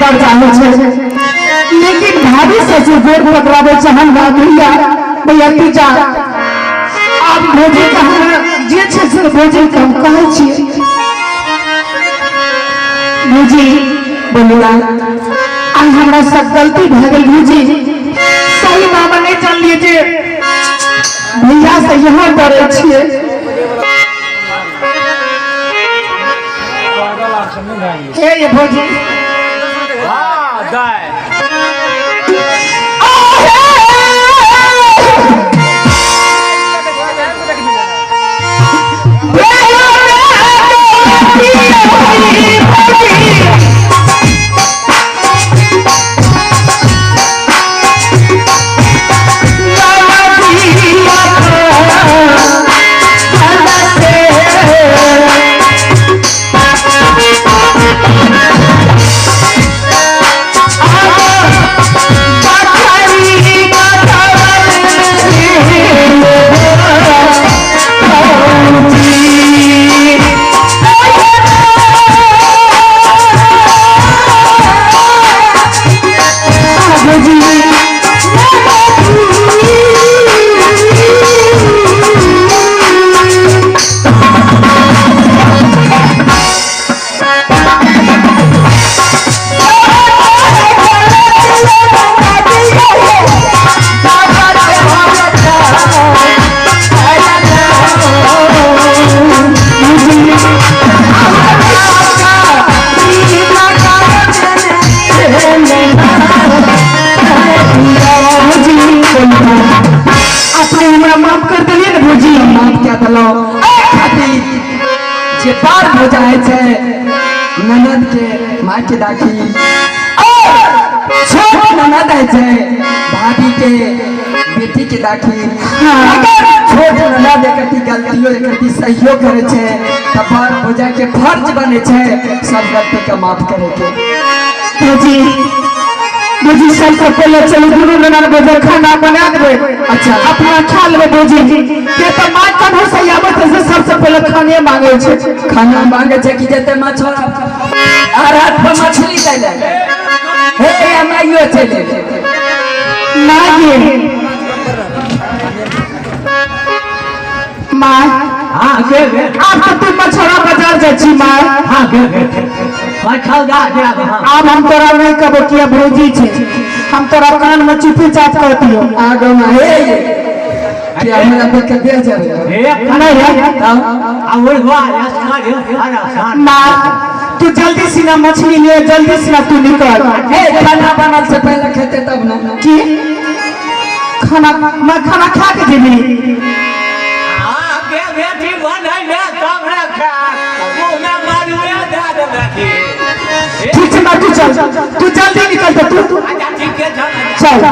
दर्जा होइ छै, लेकिन भाभी ससुर गोर पकड़ाबै छै हमरा, भैया भैया तू जा। आब भौजी के हमरा जे छै से भौजी के हम कहै छियै। भौजी बोलिया, आइ हमरा सब गलती भए गेल भौजी। सही मामा नहि जानलियै जे भैया से यहाँ डरै छियै। हे ये भौजी, हाँ दाय। अपने हमरा माफ कर देलियै ने भौजी? माफ कए देलहुँ। एहि खातिर जे पार भऽ जाइ छै ननद के माय के दाखी, और छोट ननद होइ छै भाभी के बेटी के दाखी। अगर छोट ननद एकरती गलतियो एकरती सहियो करै छै तऽ बड़ भौजाइ के फर्ज बनै छै सब गलती के माफ करे के। भौजी भौजी, सबसे पहले चलू दुनू ननद भौजाइ खाना बना देबै। अच्छा। अपना खा लेबै भौजी के तऽ माय कन्हू से आबै छै से सबसे पहले खाने मांगे छै। खाना मांगे छै कि जते मछुआरा आ रात पर मछली दै ले हे माइयो चलि एलै। ना गे माय। हाँ गे गे। आब तऽ तू मछुआरा बाजार जाइ छी माय? हाँ गे गे, मछल जा जा। हाँ। आब हम तोरा नहीं कहबो किया भौजी छै, हम तोरा कान में चुपी चाप कर दियो। आगो में हे कि हमरा देख के दे जाबे? हे। नहीं रे। आ उड़वा खाना। माँ तू जल्दी सिना मछली ले, जल्दी सिना तू निकल। हे, खाना बनल से पहले खेते तब ना। की खाना? मैं खाना खा के जेबी। हाँ गे, बेटी बनैले तब ने खा, मुँह में मारुए दए देबै। ठीक छै माँ, तू चल, तू जल्दी निकल। तो तू अच्छा, ठीक है, चल। चल।